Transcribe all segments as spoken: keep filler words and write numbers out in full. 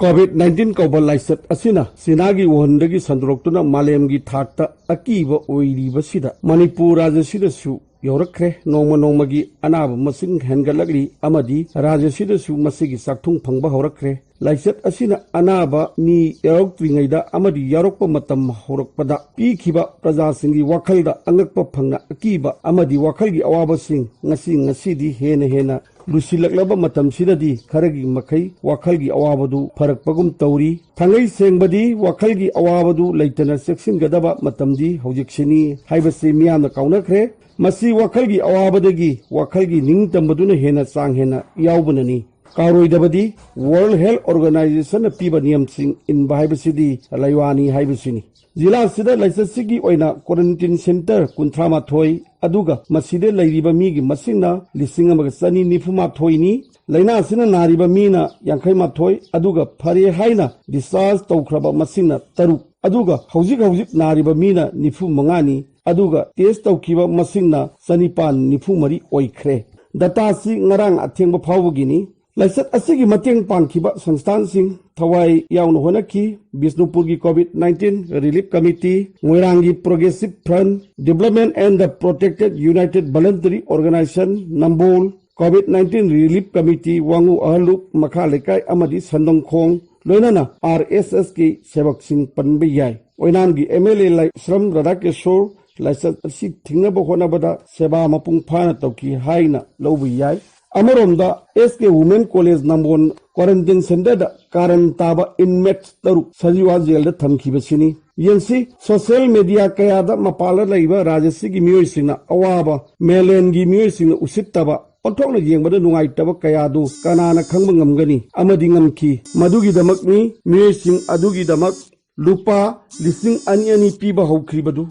COVID nineteen ꯀꯧꯕ ꯂꯥꯏꯆꯠ ꯑꯁꯤꯅ ꯆꯤꯅꯥꯒꯤ ꯋꯨꯍꯟꯗꯒꯤ ꯁꯟꯗꯣꯔꯛꯇꯨꯅ ꯃꯥꯂꯦꯝꯒꯤ ꯊꯥꯛꯇ ꯑꯀꯤꯕ ꯑꯣꯏꯔꯤꯕꯁꯤꯗ ꯃꯅꯤꯄꯨꯔ ꯔꯥꯖ꯭ꯌꯁꯤꯗꯁꯨ ꯌꯧꯔꯛꯈ꯭ꯔꯦ꯫ ꯅꯣꯡꯃ ꯅꯣꯡꯃꯒꯤ ꯑꯅꯥꯕ ꯃꯁꯤꯡ ꯍꯦꯟꯒꯠꯂꯛꯂꯤ ꯑꯃꯗꯤ ꯔꯥꯖ꯭ꯌꯁꯤꯗꯁꯨ ꯃꯁꯤꯒꯤ ꯆꯥꯛꯊꯨꯡ ꯐꯪꯕ ꯍꯧꯔꯛꯈ꯭ꯔꯦ꯫ ꯂꯥꯏꯆꯠ ꯑꯁꯤꯅ ꯑꯅꯥꯕ ꯃꯤ ꯌꯥꯎꯔꯛꯇ꯭ꯔꯤꯉꯩꯗ ꯑꯃꯗꯤ ꯌꯥꯎꯔꯛꯄ ꯃꯇꯝ ꯍꯧꯔꯛꯄꯗ ꯄꯤꯈꯤꯕ ꯄ꯭ꯔꯖꯥꯁꯤꯡꯒꯤ ꯋꯥꯈꯜꯗ ꯑꯉꯛꯄ ꯐꯪꯅ ꯑꯀꯤꯕ ꯑꯃꯗꯤ ꯋꯥꯈꯜꯒꯤ ꯑꯋꯥꯕꯁꯤꯡ ꯉꯁꯤ ꯉꯁꯤꯗꯤ ꯍꯦꯟꯅ ꯍꯦꯟꯅ ꯂꯨꯁꯤꯜꯂꯛꯂꯕ ꯃꯇꯝꯁꯤꯗꯗꯤ ꯈꯔꯒꯤ ꯃꯈꯩ ꯋꯥꯈꯜꯒꯤ ꯑꯋꯥꯕꯗꯨ ꯐꯔꯛꯄꯒꯨꯝ ꯇꯧꯔꯤ꯫ ꯊꯥꯡꯒꯩ ꯁꯦꯡꯕꯗꯤ ꯋꯥꯈꯜꯒꯤ ꯑꯋꯥꯕꯗꯨ ꯂꯩꯇꯅ ꯆꯦꯛꯁꯤꯟꯒꯗꯕ ꯃꯇꯝꯗꯤ ꯍꯧꯖꯤꯛꯁꯤꯅꯤ ꯍꯥꯏꯕꯁꯤ ꯃꯤꯌꯥꯝꯅ ꯀꯥꯎꯅꯈ꯭ꯔꯦ꯫ ꯃꯁꯤ ꯋꯥꯈꯜꯒꯤ ꯑꯋꯥꯕꯗꯒꯤ ꯋꯥꯈꯜꯒꯤ ꯅꯤꯡꯇꯝꯕꯗꯨꯅ ꯍꯦꯟꯅ ꯆꯥꯡ ꯍꯦꯟꯅ ꯌꯥꯎꯕꯅꯅꯤ꯫ ꯀꯥꯎꯔꯣꯏꯗꯕꯗꯤ World Health Organizationꯅ ꯄꯤꯕ ꯅꯤꯌꯝꯁꯤꯡ ꯏꯟꯕ ꯍꯥꯏꯕꯁꯤꯗꯤ ꯂꯩꯋꯥꯅꯤ ꯍꯥꯏꯕꯁꯤꯅꯤ꯫ ꯖꯤꯂꯥꯁꯤꯗ ꯂꯥꯏꯆꯠꯁꯤꯒꯤ ꯑꯣꯏꯅ quarantine centre ꯀꯨꯟꯊ꯭ꯔꯥ ꯃꯥꯊꯣꯏ, ꯑꯗꯨꯒ ꯃꯁꯤꯗ ꯂꯩꯔꯤꯕ ꯃꯤꯒꯤ ꯃꯁꯤꯡꯅ ꯂꯤꯁꯤꯡ ꯑꯃꯒ ꯆꯅꯤ ꯅꯤꯐꯨ ꯃꯥꯊꯣꯏꯅꯤ꯫ ꯂꯥꯏꯅꯥ ꯑꯁꯤꯅ ꯅꯥꯔꯤꯕ ꯃꯤꯅ ꯌꯥꯡꯈꯩ ꯃꯥꯊꯣꯏ, ꯑꯗꯨꯒ ꯐꯔꯦ ꯍꯥꯏꯅ discharge ꯇꯧꯈ꯭ꯔꯕ ꯃꯁꯤꯡꯅ ꯇꯔꯨꯛ, ꯑꯗꯨꯒ ꯍꯧꯖꯤꯛ ꯍꯧꯖꯤꯛ ꯅꯥꯔꯤꯕ ꯃꯤꯅ ꯅꯤꯐꯨ ꯃꯉꯥꯅꯤ, ꯑꯗꯨꯒ test ꯇꯧꯈꯤꯕ ꯃꯁꯤꯡꯅ ꯆꯅꯤꯄꯥꯟ ꯅꯤꯐꯨ ꯃꯔꯤ ꯑꯣꯏꯈ꯭ꯔꯦ꯫ Dataꯁꯤ ꯉꯔꯥꯡ ꯑꯊꯦꯡꯕ ꯐꯥꯎꯕꯒꯤꯅꯤ꯫ ꯂꯥꯏꯆꯠ ꯑꯁꯤꯒꯤ ꯃꯇꯦꯡ ꯄꯥꯡꯈꯤꯕ ꯁꯪꯁꯊꯥꯟꯁꯤꯡ ꯊꯋꯥꯏ ꯌꯥꯎꯅ ꯍꯣꯠꯅꯈꯤ꯫ ꯕꯤꯁꯅꯨꯄꯨꯔꯒꯤ COVID nineteen Relief Committee, ꯃꯣꯏꯔꯥꯡꯒꯤ Progressive Front, Development and the Protected United Voluntary Organization, Nambol COVID nineteen Relief Committee, ꯋꯥꯉꯨ ꯑꯍꯜꯂꯨꯞ, ꯃꯈꯥ ꯂꯩꯀꯥꯏ ꯑꯃꯗꯤ ꯁꯟꯗꯣꯡꯈꯣꯡ, ꯂꯣꯏꯅꯅ RSSꯀꯤ ꯁꯦꯕꯛꯁꯤꯡ ꯄꯟꯕ ꯌꯥꯏ꯫ ꯑꯣꯏꯅꯥꯝꯒꯤ MLA ꯂꯥꯏꯁ꯭ꯔꯝ ꯔꯥꯙꯥꯀꯤꯁꯣꯔ ꯂꯥꯏꯆꯠ ꯑꯁꯤ ꯊꯤꯡꯅꯕ ꯍꯣꯠꯅꯕꯗ ꯁꯦꯕꯥ ꯃꯄꯨꯡ ꯐꯥꯅ ꯇꯧꯈꯤ ꯍꯥꯏꯅ ꯂꯧꯕ ꯌꯥꯏ꯫ ꯑꯃꯔꯣꯝꯗ, S K Women College ꯅꯝꯕꯣꯜ quarantine centreꯗ ꯀꯥꯔꯟ ꯇꯥꯕ inmates ꯇꯔꯨꯛ ꯁꯖꯤꯋꯥ ꯖꯦꯜꯗ ꯊꯝꯈꯤꯕꯁꯤꯅꯤ꯫ ꯌꯦꯡꯁꯤ, social media ꯀꯌꯥꯗ ꯃꯄꯥꯟꯗ ꯂꯩꯕ ꯔꯥꯖ꯭ꯌꯁꯤꯒꯤ ꯃꯤꯑꯣꯏꯁꯤꯡꯅ ꯑꯋꯥꯕ, ꯃꯥꯂꯦꯝꯒꯤ ꯃꯤꯑꯣꯏꯁꯤꯡꯅ ꯎꯁꯤꯠꯇꯕ, ꯑꯣꯟꯊꯣꯛꯅ ꯌꯦꯡꯕꯗ ꯅꯨꯡꯉꯥꯏꯇꯕ ꯀꯌꯥꯗꯨ ꯀꯅꯥꯅ ꯈꯪꯕ ꯉꯝꯒꯅꯤ? ꯑꯃꯗꯤ ꯉꯝꯈꯤ꯫ ꯃꯗꯨꯒꯤꯗꯃꯛꯅꯤ ꯃꯤꯑꯣꯏꯁꯤꯡ ꯑꯗꯨꯒꯤꯗꯃꯛ ꯂꯨꯄꯥ ꯂꯤꯁꯤꯡ ꯑꯅꯤ ꯑꯅꯤ ꯄꯤꯕ ꯍꯧꯈ꯭ꯔꯤꯕꯗꯨ꯫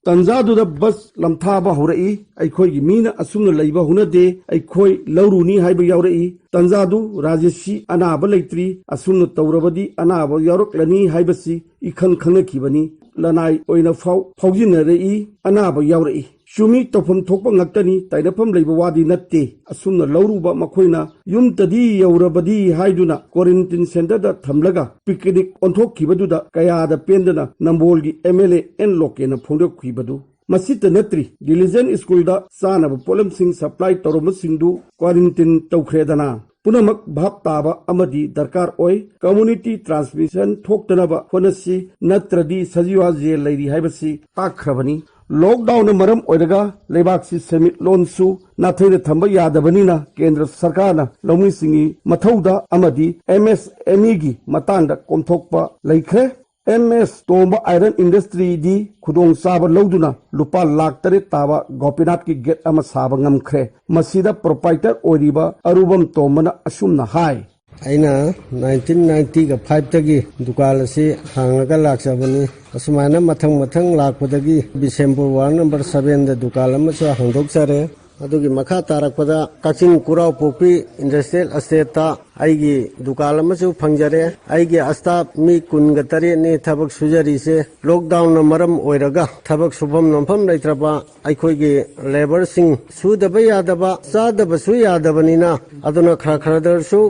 ꯇꯟꯖꯥꯗꯨꯗ bus ꯂꯝꯊꯥꯕ ꯍꯧꯔꯛꯏ꯫ "ꯑꯩꯈꯣꯏꯒꯤ ꯃꯤꯅ ꯑꯁꯨꯝꯅ ꯂꯩꯕ ꯍꯧꯅꯗꯦ, ꯑꯩꯈꯣꯏ ꯂꯧꯔꯨꯅꯤ" ꯍꯥꯏꯕ ꯌꯥꯎꯔꯛꯏ꯫ ꯇꯟꯖꯥꯗꯨ ꯔꯥꯖ꯭ꯌꯁꯤ ꯑꯅꯥꯕ ꯂꯩꯇ꯭ꯔꯤ, ꯑꯁꯨꯝꯅ ꯇꯧꯔꯕꯗꯤ ꯑꯅꯥꯕ ꯌꯥꯎꯔꯛꯂꯅꯤ ꯍꯥꯏꯕꯁꯤ ꯏꯈꯪ ꯈꯪꯅꯈꯤꯕꯅꯤ꯫ ꯂꯅꯥꯏ ꯑꯣꯏꯅ ꯐꯥꯎ-, ꯐꯥꯎꯖꯤꯟꯅꯔꯛꯏ, ꯑꯅꯥꯕ ꯌꯥꯎꯔꯛꯏ꯫ ꯆꯨꯝꯃꯤ, ꯇꯧꯐꯝ ꯊꯣꯛꯄ ꯉꯥꯛꯇꯅꯤ, ꯇꯥꯏꯅꯐꯝ ꯂꯩꯕ ꯋꯥꯗꯤ ꯅꯠꯇꯦ꯫ ꯑꯁꯨꯝꯅ ꯂꯧꯔꯨꯕ ꯃꯈꯣꯏꯅ ꯌꯨꯝꯇꯗꯤ ꯌꯧꯔꯕꯗꯤ ꯍꯥꯏꯗꯨꯅ quarantine centreꯗ ꯊꯝꯂꯒ picnic ꯑꯣꯟꯊꯣꯛꯈꯤꯕꯗꯨꯗ ꯀꯌꯥꯗ ꯄꯦꯟꯗꯅ ꯅꯝꯕꯣꯜꯒꯤ MLA ꯑꯦꯟ ꯂꯣꯀꯦꯟꯅ ꯐꯣꯡꯗꯣꯛꯈꯤꯕꯗꯨ꯫ ꯃꯁꯤꯇ ꯅꯠꯇ꯭ꯔꯤ, Diligent Schoolꯗ ꯆꯥꯅꯕ ꯄꯣꯠꯂꯝꯁꯤꯡ supply ꯇꯧꯔꯝꯕꯁꯤꯡꯗꯨ quarantine ꯇꯧꯈ꯭ꯔꯦꯗꯅ꯫ ꯄꯨꯝꯅꯃꯛ ꯚꯥꯞ ꯇꯥꯕ ꯑꯃꯗꯤ ꯗꯔꯀꯥꯔ ꯑꯣꯏ꯫ Community transmission ꯊꯣꯛꯇꯅꯕ ꯍꯣꯠꯅꯁꯤ, ꯅꯠꯇ꯭ꯔꯗꯤ ꯁꯖꯤꯋꯥ ꯖꯦꯜ ꯂꯩꯔꯤ ꯍꯥꯏꯕꯁꯤ ꯇꯥꯛꯈ꯭ꯔꯕꯅꯤ꯫ Lockdownꯅ ꯃꯔꯝ ꯑꯣꯏꯔꯒ ꯂꯩꯕꯥꯛꯁꯤ ꯁꯦꯟꯃꯤꯠꯂꯣꯟꯁꯨ ꯅꯥꯊꯩꯅ ꯊꯝꯕ ꯌꯥꯗꯕꯅꯤꯅ ꯀꯦꯟꯗ꯭ꯔ ꯁꯔꯀꯥꯔꯅ ꯂꯧꯃꯤꯁꯤꯡꯒꯤ ꯃꯊꯧꯗ ꯑꯃꯗꯤ MSMEꯒꯤ ꯃꯇꯥꯡꯗ ꯀꯣꯝꯊꯣꯛꯄ ꯂꯩꯈ꯭ꯔꯦ꯫ MS Tomba Iron Industryꯗꯤ ꯈꯨꯗꯣꯡꯆꯥꯕ ꯂꯧꯗꯨꯅ ꯂꯨꯄꯥ ꯂꯥꯈ ꯇꯔꯦꯠ ꯇꯥꯕ ꯒꯣꯄꯤꯅꯥꯊꯀꯤ gate ꯑꯃ ꯁꯥꯕ ꯉꯝꯈ꯭ꯔꯦ꯫ ꯃꯁꯤꯗ proprietor ꯑꯣꯏꯔꯤꯕ ꯑꯔꯨꯕꯝ ꯇꯣꯝꯕꯅ ꯑꯁꯨꯝꯅ ꯍꯥꯏ꯫ ꯑꯩꯅ nineteen ninety fiveꯇꯒꯤ ꯗꯨꯀꯥꯟ ꯑꯁꯤ ꯍꯥꯡꯉꯒ ꯂꯥꯛꯆꯕꯅꯤ꯫ ꯑꯁꯨꯃꯥꯏꯅ ꯃꯊꯪ ꯃꯊꯪ ꯂꯥꯛꯄꯗꯒꯤ ꯕꯤꯁꯦꯝꯄꯨꯔ ward number sevenꯗ ꯗꯨꯀꯥꯟ ꯑꯃꯁꯨ ꯍꯥꯡꯗꯣꯛꯆꯔꯦ꯫ ꯑꯗꯨꯒꯤ ꯃꯈꯥ ꯇꯥꯔꯛꯄꯗ ꯀꯛꯆꯤꯡ ꯀꯨꯔꯥꯎꯄꯣꯛꯄꯤ industrial estateꯇ ꯑꯩꯒꯤ ꯗꯨꯀꯥꯟ ꯑꯃꯁꯨ ꯐꯪꯖꯔꯦ꯫ ꯑꯩꯒꯤ staff ꯃꯤ ꯀꯨꯟꯒ ꯇꯔꯦꯠꯅꯤ ꯊꯕꯛ ꯁꯨꯖꯔꯤꯁꯦ꯫ Lockdownꯅ ꯃꯔꯝ ꯑꯣꯏꯔꯒ ꯊꯕꯛ ꯁꯨꯐꯝ ꯅꯣꯝꯐꯝ ꯂꯩꯇ꯭ꯔꯕ ꯑꯩꯈꯣꯏꯒꯤ labourꯁꯤꯡ ꯁꯨꯗꯕ ꯌꯥꯗꯕ, ꯆꯥꯗꯕꯁꯨ ꯌꯥꯗꯕꯅꯤꯅ, ꯑꯗꯨꯅ ꯈꯔ ꯈꯔꯗꯁꯨ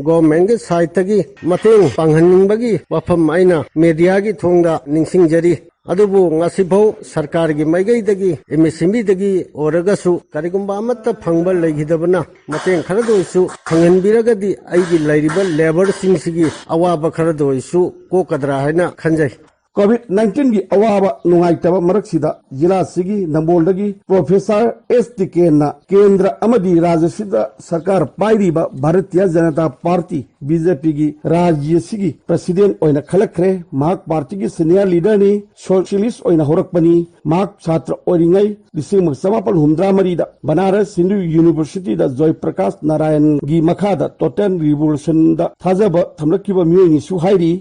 governmentꯀꯤ sideꯇꯒꯤ ꯃꯇꯦꯡ ꯄꯥꯡꯍꯟꯅꯤꯡꯕꯒꯤ ꯋꯥꯐꯝ ꯑꯩꯅ mediaꯒꯤ ꯊꯣꯡꯗ ꯅꯤꯡꯁꯤꯡꯖꯔꯤ꯫ ꯑꯗꯨꯕꯨ ꯉꯁꯤꯐꯥꯎ ꯁꯔꯀꯥꯔꯒꯤ ꯃꯥꯏꯀꯩꯗꯒꯤ, MSMEꯗꯒꯤ ꯑꯣꯏꯔꯒꯁꯨ ꯀꯔꯤꯒꯨꯝꯕ ꯑꯃꯠꯇ ꯐꯪꯕ ꯂꯩꯈꯤꯗꯕꯅ, ꯃꯇꯦꯡ ꯈꯔꯗ ꯑꯣꯏꯁꯨ ꯐꯪꯍꯟꯕꯤꯔꯒꯗꯤ ꯑꯩꯒꯤ ꯂꯩꯔꯤꯕ labourꯁꯤꯡꯁꯤꯒꯤ ꯑꯋꯥꯕ ꯈꯔꯗ ꯑꯣꯏꯁꯨ ꯀꯣꯛꯀꯗ꯭ꯔꯥ ꯍꯥꯏꯅ ꯈꯟꯖꯩ꯫ COVID nineteenꯒꯤ ꯑꯋꯥꯕ ꯅꯨꯡꯉꯥꯏꯇꯕ ꯃꯔꯛꯁꯤꯗ ꯖꯤꯂꯥꯁꯤꯒꯤ ꯅꯝꯕꯣꯜꯗꯒꯤ Professor ꯑꯦꯁ ꯇꯤꯀꯦꯟꯅ ꯀꯦꯟꯗ꯭ꯔ ꯑꯃꯗꯤ ꯔꯥꯖ꯭ꯌꯁꯤꯗ ꯁꯔꯀꯥꯔ ꯄꯥꯏꯔꯤꯕ ꯚꯥꯔꯇꯤꯌ ꯖꯅꯇꯥ ꯄꯥꯔꯇꯤ, BJPꯒꯤ ꯔꯥꯖ꯭ꯌꯁꯤꯒꯤ president ꯑꯣꯏꯅ ꯈꯜꯂꯛꯈ꯭ꯔꯦ꯫ ꯃꯍꯥꯛ ꯄꯥꯔꯇꯤꯒꯤ senior leaderꯅꯤ, socialist ꯑꯣꯏꯅ ꯍꯧꯔꯛꯄꯅꯤ꯫ ꯃꯍꯥꯛ ꯁꯥꯇ꯭ꯔ ꯑꯣꯏꯔꯤꯉꯩ ꯂꯤꯁꯤꯡ ꯑꯃꯒ ꯆꯃꯥꯄꯜ ꯍꯨꯝꯗ꯭ꯔꯥ ꯃꯔꯤꯗ ꯕꯅꯥꯔꯁ ꯍꯤꯟꯗꯨ Universityꯗ ꯖꯣꯏ ꯄ꯭ꯔꯀꯥꯁ ꯅꯥꯔꯥꯌꯟꯒꯤ ꯃꯈꯥꯗ Total Revolutionꯗ ꯊꯥꯖꯕ ꯊꯝꯂꯛꯈꯤꯕ ꯃꯤꯑꯣꯏꯅꯤꯁꯨ ꯍꯥꯏꯔꯤ꯫